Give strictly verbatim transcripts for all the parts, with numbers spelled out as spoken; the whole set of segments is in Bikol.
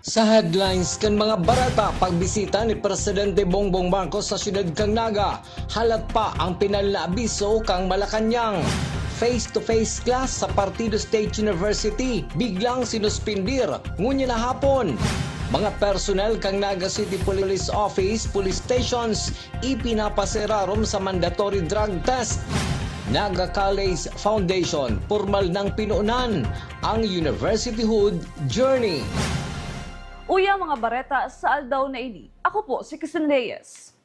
Sa headlines kan mga bareta, pagbisita ni Presidente Bongbong Marcos sa siyudad kan Naga, halat pa ang pinal na abiso kan Malacañang. Face-to-face class sa Partido State University, biglang sinuspindir, ngunyan na hapon. Mga personnel kan Naga City Police Office, police stations, ipinapaserarom sa mandatory drug test. Naga College Foundation, pormal nang pinuunan ang universityhood journey. Uya mga bareta sa aldaw na ini. Ako po si Christine Reyes.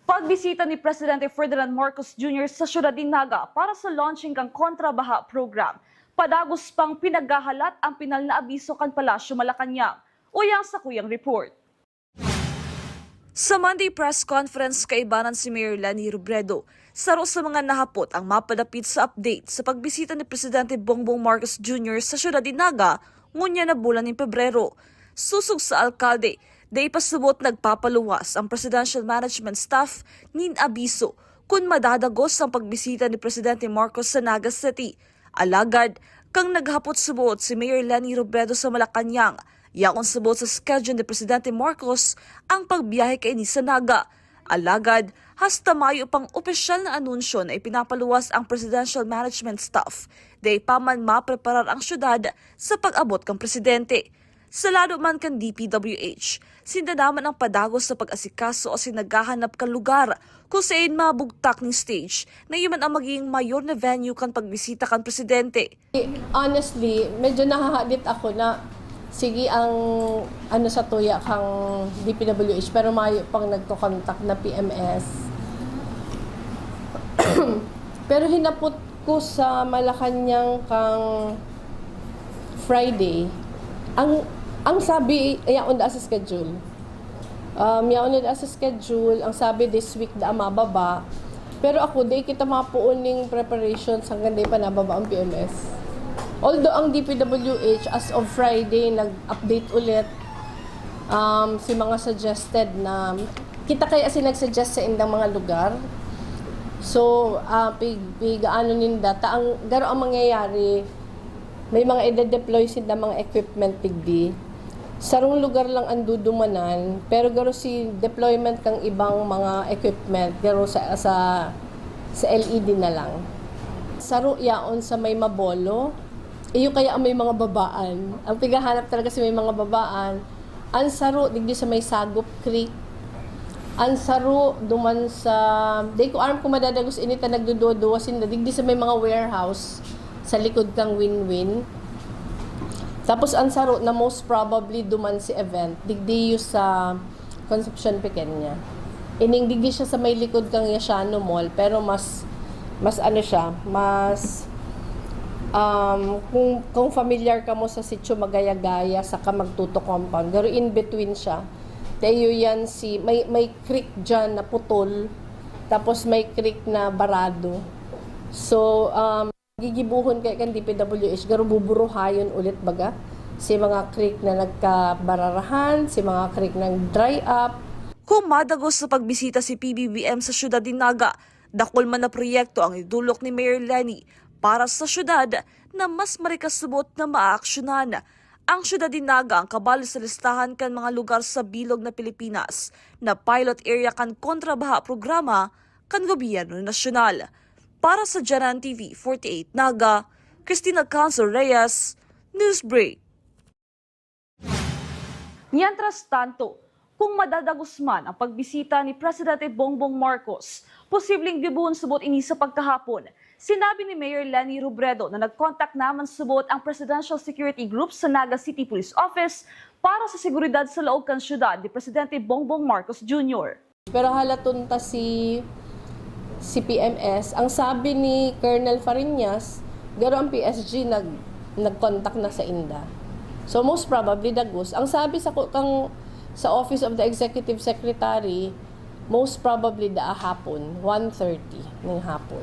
Pagbisita ni Presidente Ferdinand Marcos Junior sa siyudad nin Naga para sa launching kan Kontra Baha Program. Padagos pang pinaghahalat ang pinal na abiso kan Palasyo Malacañang. Uya ang sakuyang report. Sa Monday press conference, kaibanan si Mayor Leni Robredo, saro sa mga nahapot ang mapadapit sa update sa pagbisita ni Presidente Bongbong Marcos Junior sa siyudad nin Naga, ngunyan na bulan nin Pebrero. Sosog sa alkalde, dai pa subot nagpapaluwas ang Presidential Management Staff nin abiso kun madadagos ang pagbisita ni Presidente Marcos sa Naga City. Alagad, kan naghapot subot si Mayor Leni Robredo sa Malacañang, yaon subot sa schedule ni Presidente Marcos ang pagbiyahe kaini sa Naga. Alagad, hasta mayo pang opisyal na anunsyo na ipinapaluwas ang Presidential Management Staff, dai pa man mapreparar ang syudad sa pag-abot kan presidente. Sa lado man kan D P W H, sinda naman ang padagos sa pag-asikaso asin naghahanap kan lugar kung saen mabugtak nin stage na iyo man ang magiging mayor na venue kan pagbisita kan presidente. Honestly, medyo nahahadit ako na sige ang ano sa tuya kang D P W H, pero mayo pang nagko-contact na P M S. Pero hinapot ko sa Malacañang kang Friday. Ang, ang sabi, yaon daa sa schedule. Um, yaon na daa sa schedule. Ang sabi, this week daa mababa. Pero ako, di kita mapuon ning preparations hanggang di pa nababa ang P M S. Although ang D P W H, as of Friday, nag-update ulit. Um, si mga suggested na, kita kaya si nag-suggest sa indang mga lugar. So, ah, pig, pig, ano ninda, ta ang, garo ang mangyayari, may mga ide-deploy sinda mga equipment digdi. Sarong lugar lang ang dudumanan, pero garo si deployment kang ibang mga equipment, garo sa, sa, sa L E D na lang. Saro yaon sa may Mabolo, iyo kaya ang may mga babaan. Ang pighahanap talaga sa may mga babaan, ang saro digdi sa may Sagop Creek, ang saro duman sa, di ko aram kung madadagos ini ta nagduduwa-duwa sinda, digdi sa may mga warehouse, sa likod kang Win-Win. Tapos ang saro na most probably duman si event, digdi yung sa Concepcion Pequeña. Ining digdi siya sa may likod kang Yashano Mall, pero mas, mas ano siya, mas, um, kung, kung familiar ka mo sa Sitio Magayagaya, saka Magtuto Compound, pero in between siya. Tayo yan si, may, may creek dyan na putol, tapos may creek na barado. So, um, gigibuhon kaya kan D P W H, garo buburuhayon ulit baga, si mga creek na nagkabararahan, si mga creek na dry up. Kung madagos sa pagbisita si P B B M sa siyudad nin Naga, dakul man na proyekto ang idulok ni Mayor Leni para sa siyudad na mas marikasubot na maaksyonan. Ang siyudad nin Naga ang kabali sa listahan kan mga lugar sa bilog na Pilipinas na pilot area kan Kontra Baha programa kan gobyerno nasyonal. Para sa Janan T V forty-eight Naga, Christina Canzo Reyes, Newsbreak. Mientras tanto, kung madadagos man ang pagbisita ni Presidente Bongbong Marcos, posibleng gibohon subot ini sa pagkahapon. Sinabi ni Mayor Leni Robredo na nag-contact naman subot ang Presidential Security Group sa Naga City Police Office para sa seguridad sa laog kan syudad ni Presidente Bongbong Marcos Junior. Pero halaton ta si, si P M S. Ang sabi ni Colonel Fariñas, garo ang P S G nag, nag-contact na sa inda. So most probably dagos. Ang sabi sa ku-, kang, sa Office of the Executive Secretary, most probably daa hapon, one thirty ning hapon.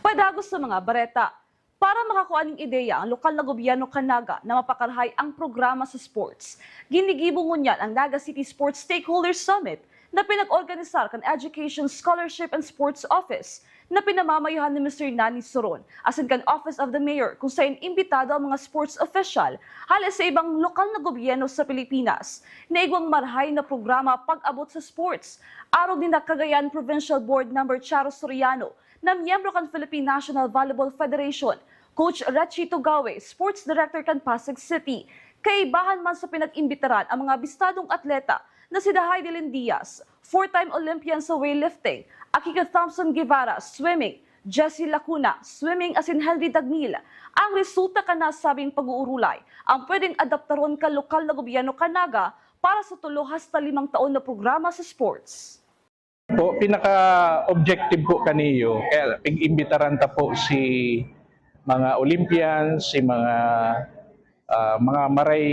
Padagos sa mga bareta. Para makakua nin ideya ang lokal na gobyerno kan Naga na mapakarahay ang programa sa sports, ginigibo ngunyan ang Naga City Sports Stakeholders Summit na pinag-organisar kan Education, Scholarship and Sports Office na pinamamayohan ni Mister Nani Soron asin kan Office of the Mayor, kung saen imbitado ang mga sports official hale sa ibang lokal na gobyerno sa Pilipinas na igwang marahay na programa pag-abot sa sports. Arog ni Cagayan Provincial Board Member Charo Soriano, na miyembro kan Philippine National Volleyball Federation, Coach Rechito Gawe, Sports Director kan Pasig City, kaibahan man sa pinag-imbitaran ang mga bistadong atleta na sida Heidi Diaz, four-time Olympian sa weightlifting, Akiko Thompson Guevara, swimming, Jessie Lacuna, swimming asin Henry Dagmil. Ang resulta kan nasabing pag-uurulay ang pwedeng adaptaron kan lokal na gobyerno kan Naga para sa tulo hasta limang taon na programa sa sports. Po, pinaka-objective po kaniyo, kaya pig-imbitaran ta po si mga Olympians, si mga ah, mga maray,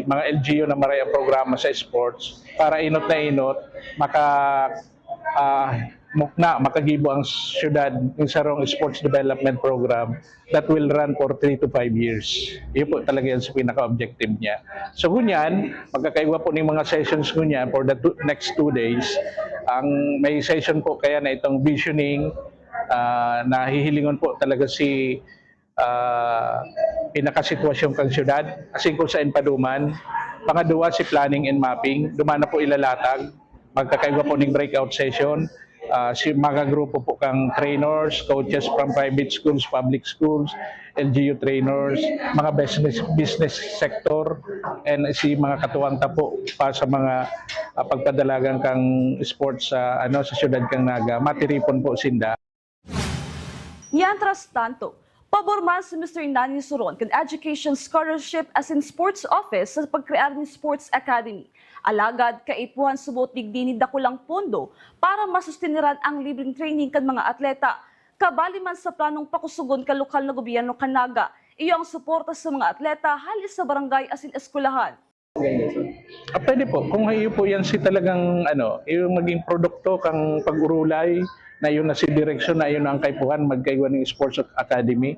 mga L G U na maray ang programa sa sports para inot na inot maka ah, mukna, makagibo ang syudad ng sarong sports development program that will run for three to five years. Yun po talaga yan sa pinaka-objective niya. So ngunyan, magkakaiwa po ng mga sessions ngunyan for the two, next two days. Ang may session po kaya na itong visioning, ah, na hihilingon po talaga si ah, pinakasitwasyon kan syudad, asin kung saen pa duman. Pangaduwa, si planning and mapping, duman na po ilalatag. Magkakaiwa po ning breakout session. Ah, si mga grupo po kang trainers, coaches from private schools, public schools, L G U trainers, mga business business sector, and si mga katuwang ta po pa sa mga ah, pagpadalagan kang sports sa ano sa syudad kang Naga, matiripon po sinda. Mientras tanto, pabor man si Mister Nani Soron kan Education Scholarship asin Sports Office sa pagkrear nin Sports Academy. Alagad kaipuhan subot digdi nin dakulang pondo para masusteneran ang libreng training kan mga atleta. Kabali man sa planong pakusogon kan lokal na gobyerno kan Naga, iyo ang suporta sa mga atleta hale sa barangay asin eskwelahan. Ah, pwede po. Kung iyo po yan si talagang ano, yung maging produkto kang pag-urulay na yun na si direksyon na yun ang kaipuhan magkaiwa ng sports academy.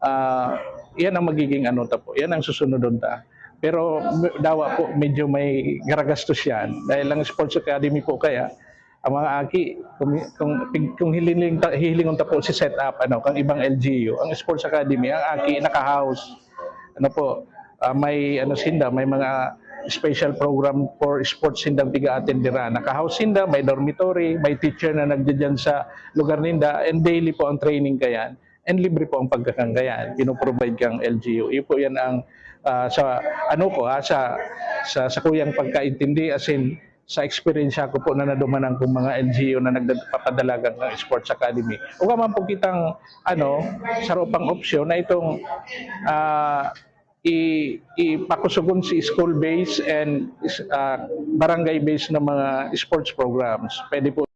Ah, yan ang magiging ano ta po. Yan ang susunodon ta. Pero dawa po medyo may garagastos yan dahil ang sports academy po kaya ang mga aki kung kung, kung hilingon ta, hilingon ta po si setup ano kang ibang L G U, ang sports academy ang aki naka-house ano po, ah, may ano sinda, may mga special program for sports sindang piga-atenderan. Naka-house sinda, may dormitory, may teacher na nagdidiyan sa lugar ninda, and daily po ang training kayan. And libre po ang pagkakangkayan, pinoprovide kang L G U. Iyo po yan ang uh, sa ano ko ha, sa sa sa kuyang pagkaintindi as in sa eksperyensya ko po na nadumanan kong mga L G U na nagpapadalagan ng sports academy. O man po kitang ano, saro pang opsyon na itong uh, i, ipakusugon si school-based and uh, barangay-based na mga sports programs. Pwede po.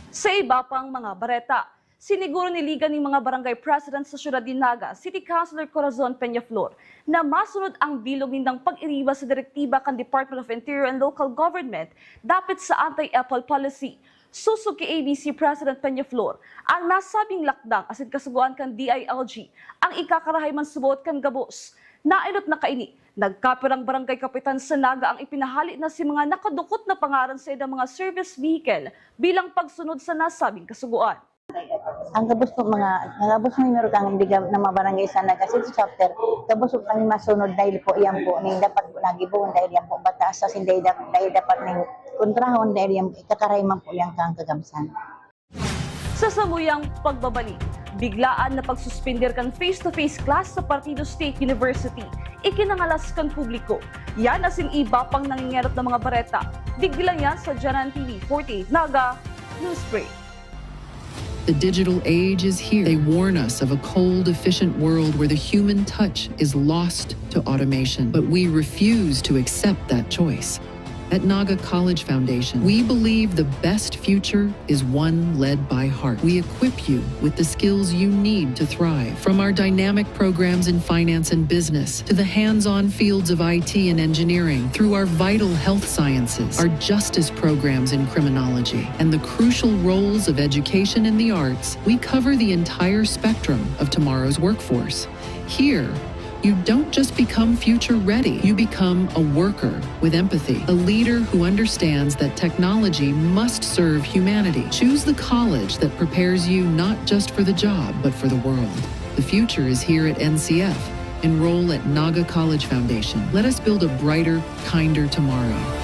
Sa iba pang mga bareta, siniguro ni Liga nin mga Barangay President sa siyudad nin Naga, City Councilor Corazon Peñaflor, na masunod ang bilog nindang pag-iriba sa direktiba kan Department of Interior and Local Government dapit sa anti-epal policy. Sosog ki A B C President Peñaflor, ang nasabing lakdang asin kasugoan kan D I L G ang ikakarahay man subot kan gabos. Naenot na kaini, nagkapirang barangay kapitan sa Naga ang ipinahale na si mga nakadukot na pangaran sa idang mga service vehicle bilang pagsunod sa nasabing kasugoan. Ang gabos po mga, ang gabos numero kang liga ng mga barangay sa Naga City Chapter, gabos po kami masunod dahil po iyan po ning dapat po nagibuhon dahil iyan po batas sa sinday dap- dahil dapat ning kontrahon dahil iyan ikakaray man po iyan kang kagamsan. Sa samuyang pagbabalik, biglaan na pagsuspender kan face-to-face class sa Partido State University, ikinangalas kan publiko. Yan asin iba pang nangingenot na mga bareta. Digdi lang yan sa Janan T V forty-eight Naga News Break. The digital age is here. They warn us of a cold, efficient world where the human touch is lost to automation. But we refuse to accept that choice. At Naga College Foundation, we believe the best future is one led by heart. We equip you with the skills you need to thrive. From our dynamic programs in finance and business to the hands on fields of I T and engineering, through our vital health sciences, our justice programs in criminology, and the crucial roles of education and the arts, we cover the entire spectrum of tomorrow's workforce. Here, You don't just become future ready, you become a worker with empathy, a leader who understands that technology must serve humanity. Choose the college that prepares you not just for the job, but for the world. The future is here at N C F. Enroll at Naga College Foundation. Let us build a brighter, kinder tomorrow.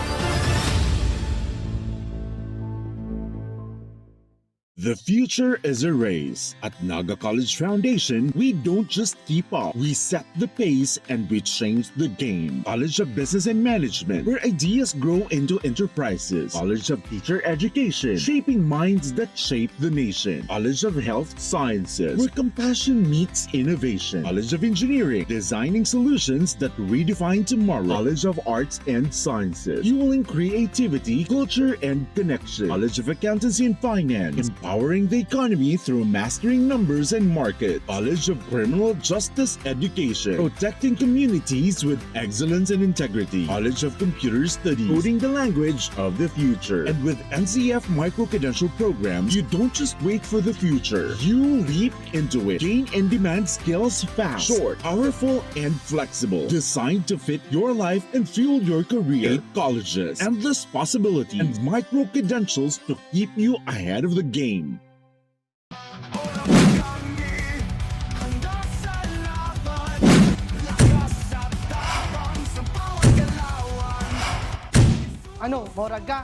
The future is a race. At Naga College Foundation, we don't just keep up, we set the pace and we change the game. College of Business and Management, where ideas grow into enterprises. College of Teacher Education, shaping minds that shape the nation. College of Health Sciences, where compassion meets innovation. College of Engineering, designing solutions that redefine tomorrow. College of Arts and Sciences, fueling creativity, culture, and connection. College of Accountancy and Finance, empowering the economy through mastering numbers and market. College of Criminal Justice Education, protecting communities with excellence and integrity. College of Computer Studies, coding the language of the future. And with N C F micro-credential programs, you don't just wait for the future. You leap into it. Gain in-demand skills fast, short, powerful, and flexible. Designed to fit your life and fuel your career. Eight colleges, endless possibilities, and micro-credentials to keep you ahead of the game. Ano, morag ka?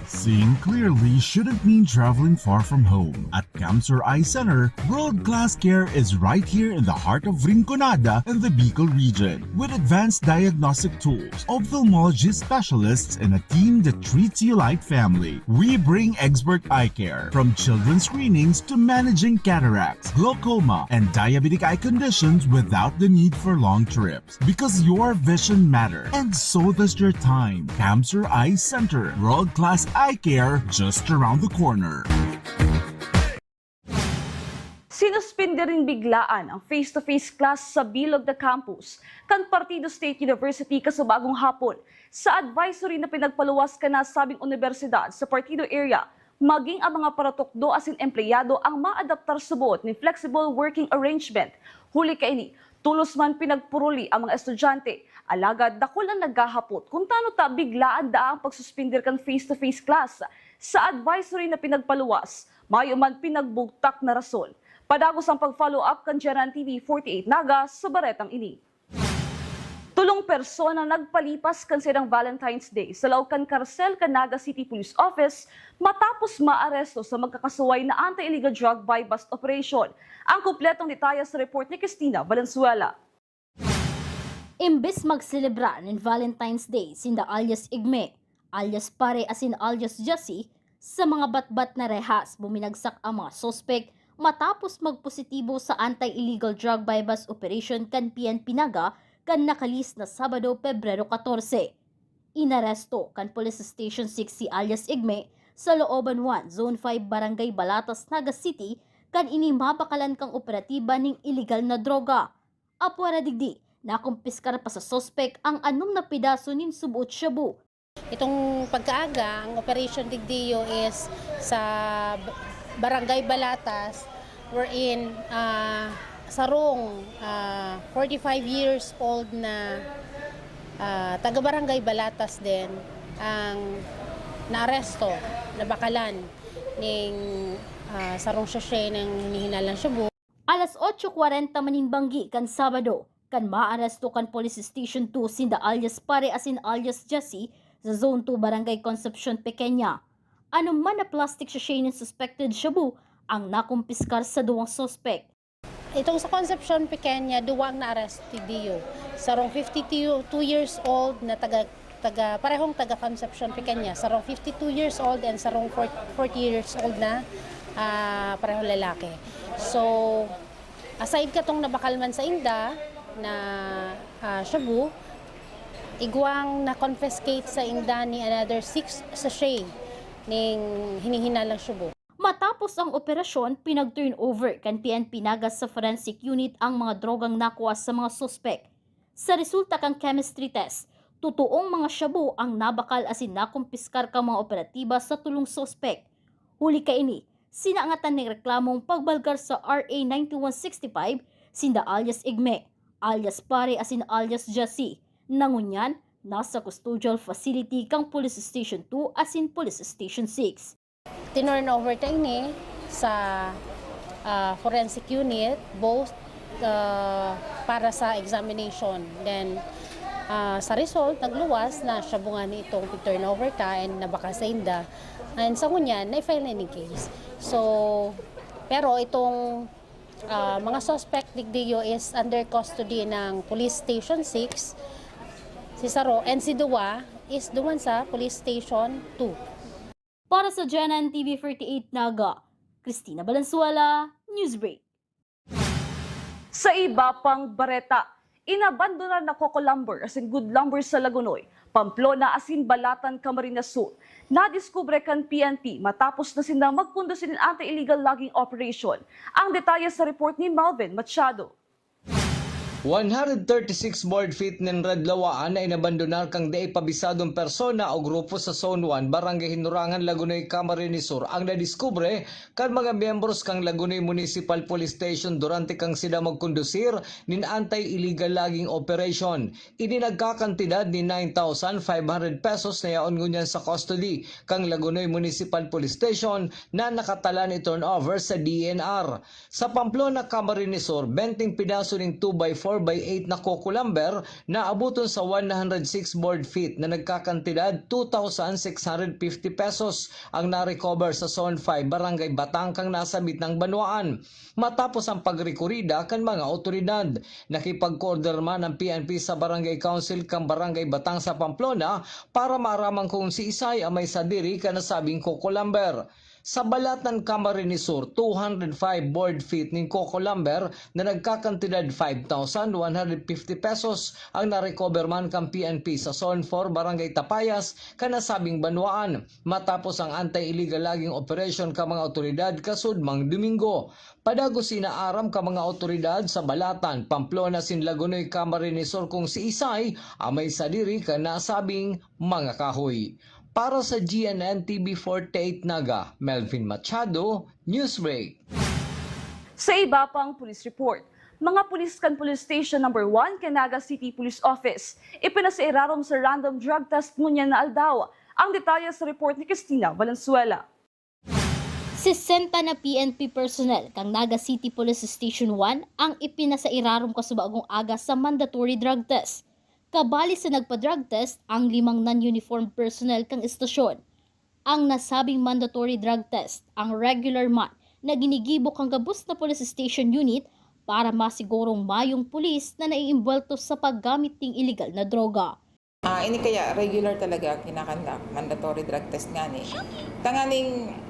Seeing clearly shouldn't mean traveling far from home. At Camsur Eye Center, world-class care is right here in the heart of Rinconada and the Bicol region. With advanced diagnostic tools, ophthalmology specialists, and a team that treats you like family, we bring expert eye care, from children's screenings to managing cataracts, glaucoma, and diabetic eye conditions without the need for long trips. Because your vision matters, and so does your time. Camsur Eye Center, world-class eye care just around the corner. Sinuspindi rin biglaan ang face-to-face class sa bilog na campus kan Partido State University kasubagong hapon sa advisory na pinagpaluwas kan nasabing unibersidad sa Partido area. Maging ang mga paratukdo asin empleyado ang maadaptar subot nin flexible working arrangement. Huli kaini, tolos man pinagpuruli ang mga estudyante, alagad dakul an naghahapot kun tano ta biglaan daa ang pagsuspender kan face-to-face class. Sa advisory na pinagpaluwas, mayo man pinagbugtak na rason. Padagos ang pag-follow up kan G N N T V forty-eight Naga sa baretang ini. Tolong persona nagpalipas kan saindang Valentine's Day sa laog kan karsel kan Naga City Police Office matapos maaresto sa magkakasuway na anti-illegal drug buy-bust operation. Ang kompletong detalye sa report ni Christina Valenzuela. Imbes magselebra nin Valentine's Day sinda alias Igme, alias Pare asin alias Jassy sa mga batbat na rehas, buminagsak ang mga suspek matapos magpositibo sa anti-illegal drug buy-bust operation kan P N P Naga kan nakalis na Sabado, Pebrero katorse. Inaresto kan Police Station six si alias Igme sa Looban one, Zone five, Barangay Balatas, Naga City, kan ini mabakalan kang operatiba ning iligal na droga. Apwera digdi, nakumpiskar pa sa suspek ang anom na pidaso nin suboot shabu. Itong pagkaaga, ang operation digdiyo is sa Barangay Balatas, wherein ah, sarong ah, forty-five years old na ah, taga Barangay Balatas din ang naaresto, nabakalan ning ah, sarong sachet ng hinihinalang shabu. Alas otso kwarenta man nin banggi kan Sabado, kan maaresto kan Police Station two sinda alias Pare asin alias Jassy sa Zone two, Barangay Concepcion Pequeña. Anom man na plastic sachet nin suspected shabu ang nakumpiskar sa duwang suspek. Itong sa Concepcion, Pequeña, duwa ang na-arrest digdiyo. Sarong fifty-two years old na taga, taga, parehong taga Concepcion, Pequeña. Sarong fifty-two years old and sarong forty, forty years old na, ah, parehong lalaki. So, aside katong nabakal man sa inda na, ah, shabu, igwang na-confiscate sa inda ni another six sachet ning hinihinalang shabu. Matapos ang operasyon, pinag-turnover kan P N P Naga sa forensic unit ang mga drogang nakuha sa mga suspek. Sa resulta kan chemistry test, totoong mga shabu ang nabakal asin nakumpiskar kan mga operatiba sa tolong suspek. Huli kaini, sinangatan nin reklamong pagbalgar sa R A ninety-one sixty-five sinda alias Igme, alias Pare asin alias Jassy, na ngunyan nasa custodial facility kan Police Station two asin Police Station six. Tinurn over ta ini sa, ah, forensic unit, both, ah, para sa examination. Then, ah, sa result, nagluwas na shabu ngani itong turnover ta and nabakal sa inda. And sa ngunyan, na-file na ining case. So, pero itong, ah, mga suspect digdiyo is under custody ng Police Station six, si saro, and si duwa is duman sa Police Station two. Para sa G N N T V forty-eight Naga, Christina Valenzuela, Newsbreak. Sa iba pang bareta, inabandonar na Coco Lumber asin Good Lumber sa Lagonoy, Pamplona asin Balatan, Camarines Sur, nadiskubre kan P N P matapos na sinda magkondusir nin anti-illegal logging operation. Ang detalye sa report ni Melvin Machado. One hundred thirty-six board feet nin redlawaan na inabandonar kan dai pa bisadong persona o grupo sa Zone one, Barangay Hinurangan, Lagonoy, Camarines Sur ang nadiskubre kan mga miyembros kan Lagonoy Municipal Police Station durante kan sinda magkondusir nin anti-illegal logging operation. Ini nagkakantidad nin nine thousand five hundred pesos na yaon ngunyan sa custody kan Lagonoy Municipal Police Station na nakatalaan i-turnover sa D E N R. Sa Pamplona, Camarines Sur, benteng pedaso nin two by four by eight na Coco Lumber na abuton sa one hundred six board feet na nagkakantidad two thousand six hundred fifty pesos ang na-recover sa Zone five, Barangay Batang kan nasabit na banwaan. Matapos ang pagrekorida kan mga awtoridad, nakipag-coordinate man ang P N P sa Barangay Council kan Barangay Batang sa Pamplona para maaraman kung siisay ang may sadiri kan nasabing Coco Lumber. Sa Balatan, Camarines Sur, two hundred five board feet nin Coco Lumber na nagkakantidad five thousand one hundred fifty pesos ang na-recover man kan P N P sa Zone four, Barangay Tapayas, kan nasabing banwaan, matapos ang anti-illegal logging operation kan mga awtoridad kasudmang Domingo. Padagos inaaram kan mga awtoridad sa Balatan, Pamplona asin Lagonoy, Camarines Sur kung siisay ang may sadiri kan nasabing mga kahoy. Para sa G N N T V forty-eight Naga, Melvin Machado, Newsbreak. Sa iba pang police report, mga pulis kan Police Station Number one kan Naga City Police Office ipinasairarom sa random drug test ngunyan na aldaw. Ang detalye sa report ni Christina Valenzuela. Sesenta na P N P personnel kan Naga City Police Station one ang ipinasairarom kasubagong aga sa mandatory drug test. Kabali sa nagpa-drug test ang limang non-uniformed personnel kan estasyon. Ang nasabing mandatory drug test, ang regular man na ginigibo kan gabos na police station unit para masigurong mayong pulis na naiimbwelto sa paggamit ning iligal na droga. Ah, ini kaya regular talaga ang kinakandak, mandatory drug test ngani. Tanganing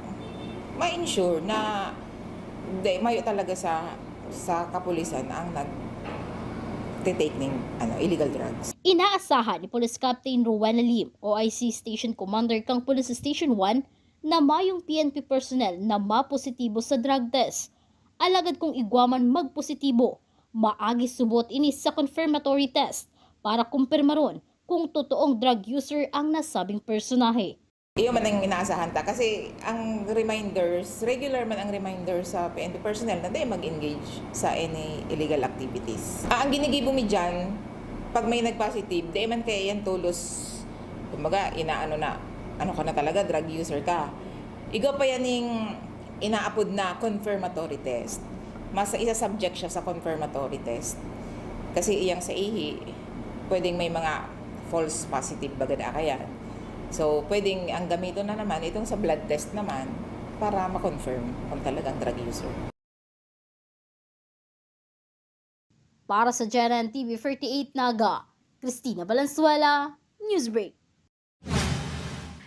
ma-ensure na di, mayo talaga sa sa kapulisan ang nag-take ning ano, illegal drugs. Inaasahan ni Police Captain Rowena Lim, O I C Station Commander kang Police Station one, na mayong P N P personnel na mapositibo sa drug test. Alagad kung igwa man magpositibo, maagi subot ini sa confirmatory test para kumpirmaron kung totoong drug user ang nasabing personahe. Iyo man ang inaasahan ta kasi ang reminders, regular man ang reminder sa P N P personnel na di mag-engage sa any illegal activities. Ah, ang ginigibo mi dyan, pag may nag-positive, di man kaya yan tulos, kumbaga, inaano na, ano ka na talaga, drug user ka. Igo pa yan yung inaapod na confirmatory test. Mas isa subject siya sa confirmatory test. Kasi iyang sa ihi, pwedeng may mga false positive bagad akayan. So, pwedeng ang gamiton na naman, itong sa blood test naman, para ma-confirm kung talagang drug user. Para sa G N N T V forty-eight Naga, Christina Valenzuela, Newsbreak.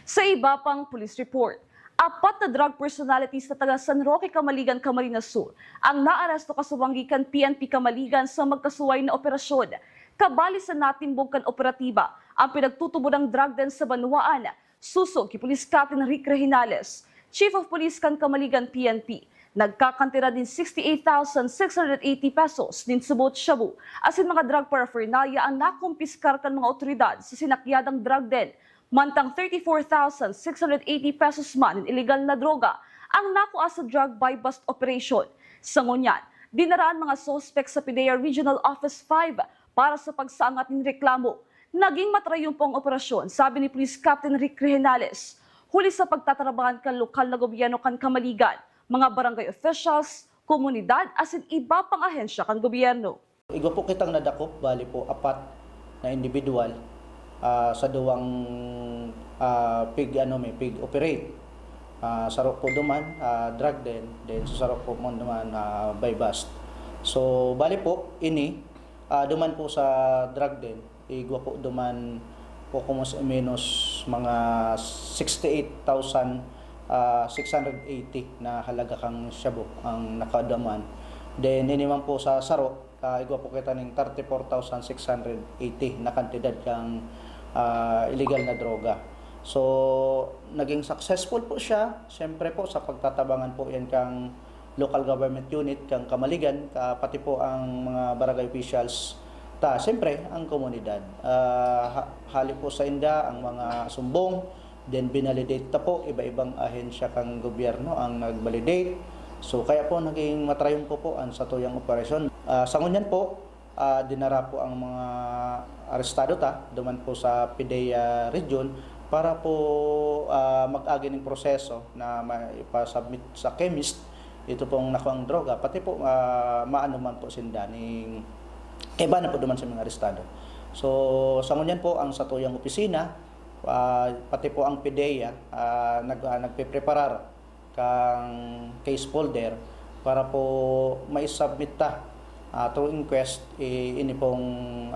Sa iba pang police report, apat na drug personalities na taga San Roque, Camaligan, Camarines Sur ang naaresto kasuwanggi kan P N P Camaligan sa magkasuway na operasyon. Kabali sa natimbog kan operatiba ang pinagtutubodang drug den sa banwaan, suso ki Police Captain Rick Reginales, Chief of Police kan Camaligan P N P. Nagkakantidad nin sixty-eight thousand six hundred eighty pesos nin subot shabu asin mga drug paraphernalia ang nakumpiskar kan mga awtoridad sa sinakyadang drug den, mantang thirty-four thousand six hundred eighty pesos man nin iligal na droga ang nakua sa drug buy-bust operation. Sa ngunyan, dinara an mga suspek sa PDEA Regional Office five para sa pagsaangat nin reklamo. Naging matrayon po ang operasyon, sabi ni Police Captain Rick Regenales. Huli sa pagtatrabahan kan lokal na gobyerno kan Camaligan, mga barangay officials, komunidad asin iba pang ahensya kan gobyerno. Igwa po kitang nadakop, bali po apat na individual, ah, sa duwang, ah, pig, ano, may pig-operate. Ah, saro po duman, ah, drug den, then sa saro po mo duman, ah, buy-bust. So, bali po, ini, ah, duman po sa drug den, igwa po duman po kung mas o menos mga sixty-eight thousand, ah, six hundred eighty na halaga kang shabu ang nakaduman. Then, ini man po sa saro, ah, igwa po kita ning thirty-four thousand six hundred eighty na kantidad kang, ah, illegal na droga. So, naging successful po siya, siyempre po, sa pagtatabangan po yan kang local government unit, kang Camaligan, ka, pati po ang mga barangay officials. Ta, siyempre, ang komunidad. Ah, ha-, hali po sa inda, ang mga sumbong, then binalidate ta po, iba-ibang ahensya kang gobyerno ang nagbalidate. So, kaya po naging matrayon po po ang satuyang operasyon. Ah, sa ngunyan po, ah, dinara po ang mga arestado ta, duman po sa PDEA region, para po, ah, mag-agi ning proseso na maipa-submit sa chemist, ito pong nakuang droga, pati po, ah, maano man po sinda ning kaiba na po duman sa mga arestado. So, sa ngunyan po, ang satuyang opisina, ah, pati po ang PDEA, ah, nag-, ah, nagpepreparar kang case folder para po mai-submit ta, ah, through inquest, i-, ini pong,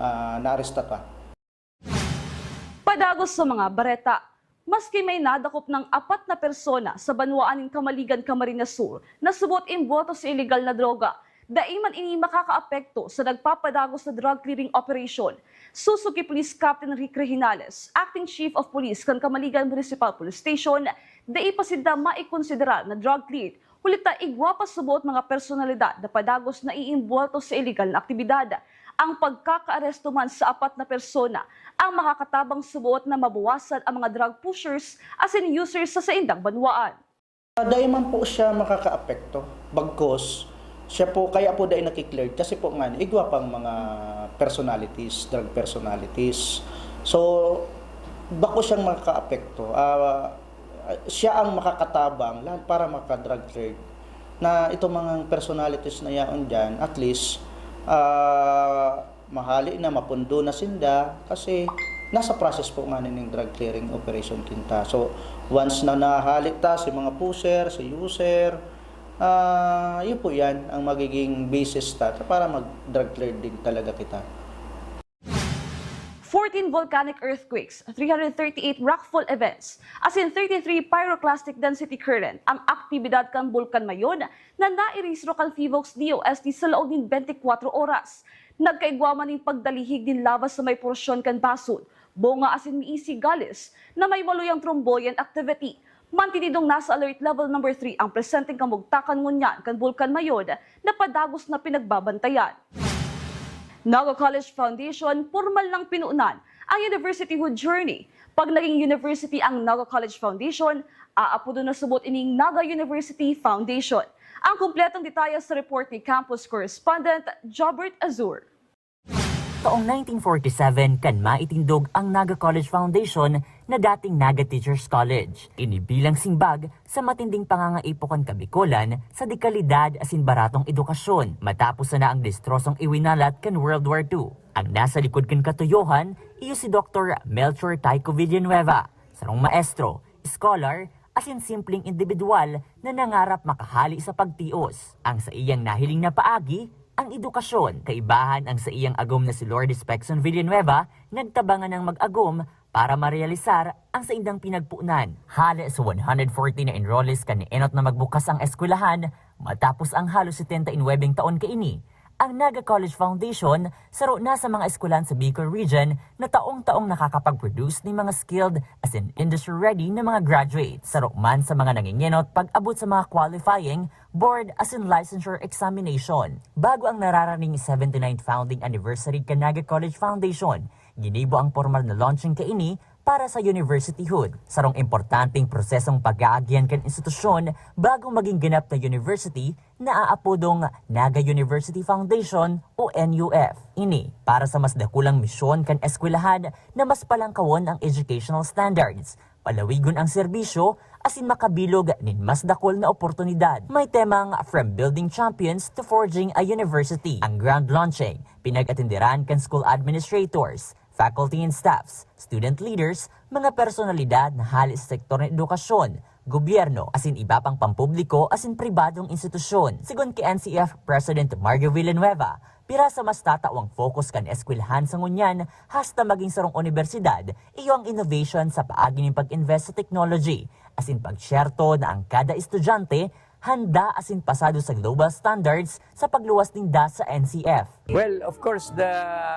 ah, naaresta ta. Padagos sa mga bareta, maski may nadakop ng apat na persona sa banwaan nin Camaligan, Camarines Sur, na subot imbuwelto sa iligal na droga, dai man ini makakaapekto sa nagpapadagos na drug clearing operation. Suso ki Police Captain Rick Reginales, Acting Chief of Police kan Camaligan Municipal Police Station, dai pa sinda maikonsiderar na drug cleared, huli ta igwa pa subot mga personalidad na padagos na iimbuwelto sa iligal na aktibidad. Ang pagkakaaresto man sa apat na persona ang makakatabang subot na mabawasan ang mga drug pushers asin users sa saindang banwaan. Dai man po siya makakaapekto, bagkus siya po, kaya po dai naki-cleared kasi po nga igwa pang mga personalities, drug personalities. So, bako siyang makakaapekto. Ah, siya ang makakatabang lahat para maka-drug cleared. Na itong mga personalities na yaon diyan, at least, ah, mahali na, mapundo na sinda kasi nasa process po nga ning drug clearing operation kinta. So, once na nahali ta si mga pusher, si user, ah, yun po yan ang magiging basis ta para mag-drug clear din talaga kita. Fourteen volcanic earthquakes, three hundred thirty-eight rockfall events, asin thirty-three pyroclastic density current ang aktibidad kan Bulkan Mayon na nairehistro kan PHIVOLCS DOST sa laog nin twenty-four oras. Nagkaigwa man nin pagdalihig nin lava sa may porsyon kan Basud, Bonga asin Miisi Galles na may maluyang thromboyan activity. Mantinidong nasa alert level number three ang presenteng kamugtakan ngunyan kan Bulkan Mayon na padagos na pinagbabantayan. Naga College Foundation, pormal nang pinunan ang Universityhood Journey. Pag naging university ang Naga College Foundation, aapodon na subot ining Naga University Foundation. Ang kumpletong detalye sa report ni campus correspondent Jobert Azur. Taong nineteen forty-seven kan maitindog ang Naga College Foundation na dating Naga Teachers College. Ini bilang simbag sa matinding pangangaipo kan Kabikolan sa dekalidad asin baratong edukasyon matapos sana ang destrosong iwinalat kan World War Two. Ang nasa likod kan katuyohan, iyo si Doktor Melchor Tyco Villanueva, sarong maestro, scholar, asin simpleng indibidwal na nangarap makahali sa pagtios. Ang saiyang nahiling na paagi, Ang edukasyon, kaibahan ang saiyang agom na si Lourdes Pecson Villanueva, nagtabangan ng mag-agom para marealisar ang saindang pinagpunan. Halos one hundred forty na enrollees kan enot na magbukas ang eskwelahan matapos ang halos setenta y nuwebeng taon kaini. Ang Naga College Foundation, saro na sa mga eskwelahan sa Bicol Region na taong-taong nakakapag-produce nin mga skilled as in industry-ready na mga graduates. Saro man sa mga nangingenot pag-abot sa mga qualifying, board as in licensure examination. Bago ang nararaning seventy-ninth founding anniversary kan Naga College Foundation, ginibo ang pormal na launching kaini para sa universityhood. Sarong importanteng prosesong pag-aagihan kan institusyon bago maging ganap na university na aapodong Naga University Foundation o N U F. Ini para sa mas dakulang misyon kan eskwelahan na mas palangkawon ang educational standards, palawigon ang serbisyo, asin makabilog nin mas dakul na oportunidad. May temang From Building Champions to Forging a University. Ang grand launching, pinag-atenderan kan school administrators, faculty and staffs, student leaders, mga personalidad na hali sa sektor ng edukasyon, gobyerno, asin iba pang pampubliko asin pribadong institusyon. Sigon ki N C F President Mario Villanueva, pirasa mas tatao ang focus kan eskwelahan sa ngunyan hasta maging sarong unibersidad, iyo ang innovation sa paagi nin pag-invest sa technology, asin pagsyerto na ang kada estudyante handa asin pasado sa global standards sa pagluwas ninda sa N C F. Well, of course, the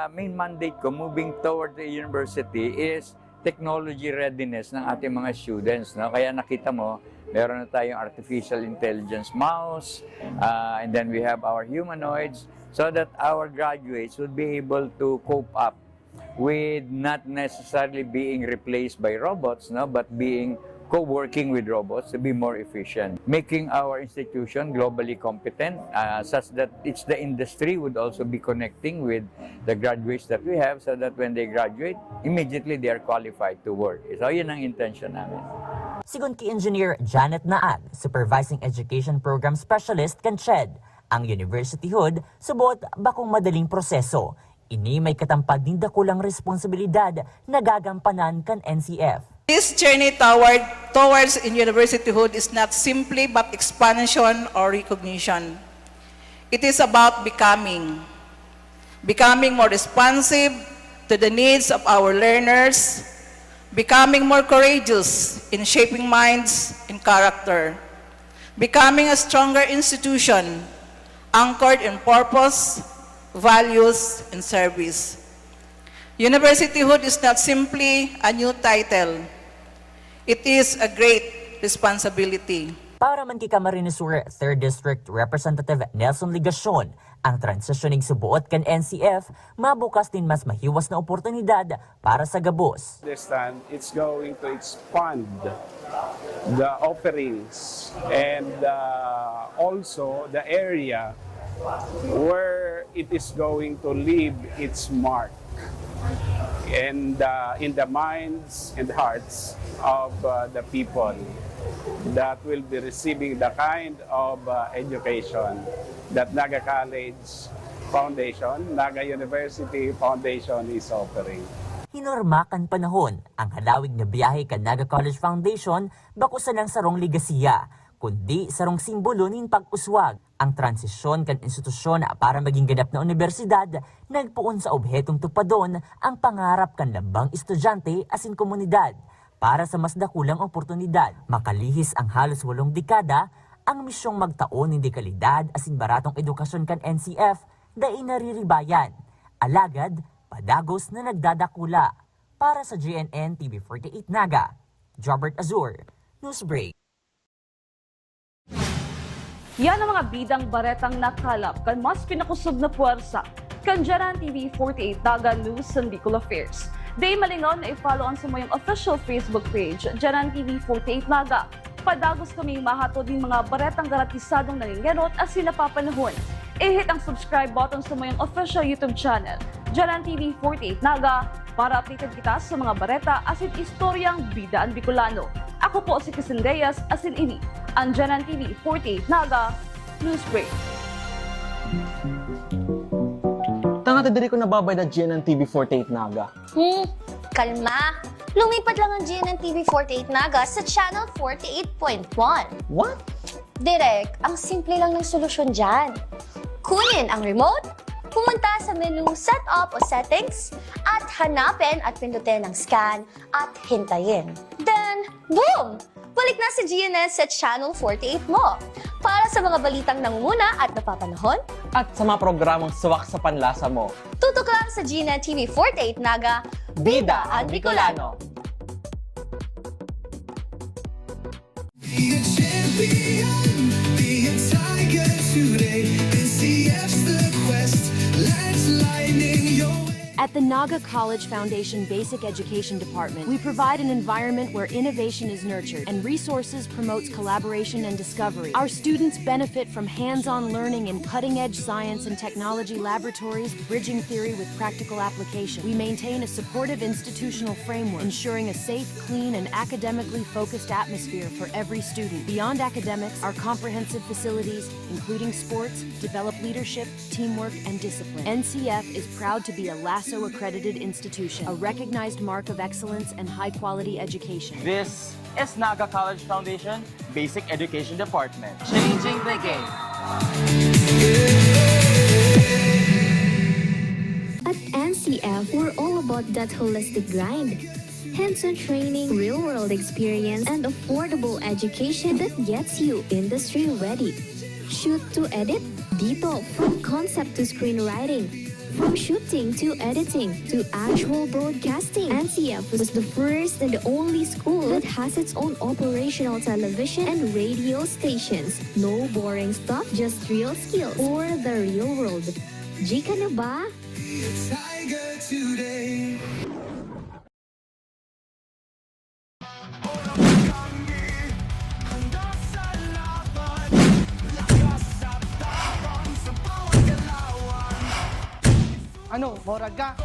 main mandate ko moving toward the university is technology readiness ng ating mga students. No? Kaya nakita mo, meron na tayong artificial intelligence mouse, uh, and then we have our humanoids, so that our graduates would be able to cope up with not necessarily being replaced by robots, no, but being co-working with robots to be more efficient, making our institution globally competent, uh, such that it's the industry would also be connecting with the graduates that we have, so that when they graduate, immediately they are qualified to work. So, yun ang intention namin. Sigon ki Engineer Janet Naag, Supervising Education Program Specialist kan CHED, ang universityhood subot bakong madaling proseso. Ini may katampad nin dakulang responsibilidad na gagampanan kan N C F. This journey toward towards in universityhood is not simply about expansion or recognition. It is about becoming. Becoming more responsive to the needs of our learners, becoming more courageous in shaping minds and character, becoming a stronger institution anchored in purpose, values, and service. Universityhood is not simply a new title. It is a great responsibility. Para man ki Camarines Sur third District Representative Nelson Legacion, ang transitioning suboot kan N C F mabukas nin mas mahiwas na oportunidad para sa gabos. Understand, it's going to expand the offerings and uh, also the area where it is going to leave its mark and uh, in the minds and hearts of uh, the people that will be receiving the kind of uh, education that Naga College Foundation, Naga University Foundation is offering. Hinorma kan panahon, ang halawig na biyahe kan Naga College Foundation bako sanang sarong legasiya, kundi sarong simbolo nin pag-uswag. Ang transisyon kan institusyon para maging ganap na unibersidad nagpoon sa obhetong tupadon ang pangarap kan lambang estudyante asin komunidad para sa mas dakulang oportunidad. Makalihis ang halos walong dekada, ang misyong magtao nin dekalidad asin baratong edukasyon kan N C F dai nariribayan. Alagad, padagos na nagdadakula. Para sa G N N T V forty-eight Naga, Jobert Azur, Newsbreak. Yan ang mga bidang baretang nakalap kan mas pinakusog na puwersa kan Janan T V forty-eight Naga News and Bicol Affairs. Dai malingaw na i-follow ang samuyang official Facebook page, Janan T V forty-eight Naga. Padagos kaming mahatod nin mga baretang garantisadong nangingenot asin napapanahon. I-hit ang subscribe button sa mayong official YouTube channel, Janan T V forty-eight Naga, para updated kita sa mga bareta asin istoryang bida an Bicolano. Ako po si Kisin Reyes asin ini an Janan T V forty-eight Naga News Break. Tanga ta diri ko nababayad na G N N T V forty-eight Naga. Hmm, kalma. Lumipat lang ang G N N T V forty-eight Naga sa Channel forty-eight point one. What? Direk, ang simple lang ng solusyon dyan. Kunin ang remote, pumunta sa menu Setup o Settings, at hanapin at pindutin ang Scan at hintayin. Then, boom! Balik na si G N S sa Channel forty-eight mo. Para sa mga balitang nangunguna at napapanahon, At sa mga programang swak sa panlasa mo. Tutok lang sa G N T V forty-eight Naga, Bida ang Bicolano. Be a champion, be a tiger today. N C F's the quest, let's lightning your way. At the Naga College Foundation Basic Education Department, we provide an environment where innovation is nurtured and resources promotes collaboration and discovery. Our students benefit from hands-on learning in cutting-edge science and technology laboratories, bridging theory with practical application. We maintain a supportive institutional framework, ensuring a safe, clean, and academically focused atmosphere for every student. Beyond academics, our comprehensive facilities, including sports, develop leadership, teamwork, and discipline. N C F is proud to be a LASO accredited institution, a recognized mark of excellence and high quality education. This is Naga College Foundation Basic Education Department. Changing the game. At N C F, we're all about that holistic grind. Hands-on training, real-world experience, and affordable education that gets you industry ready. Shoot to edit? Dito, from concept to screenwriting, from shooting to editing to actual broadcasting, N C F was the first and only school that has its own operational television and radio stations. No boring stuff, just real skills for the real world. G ka na ba? Be a tiger today. Ano, morag ka?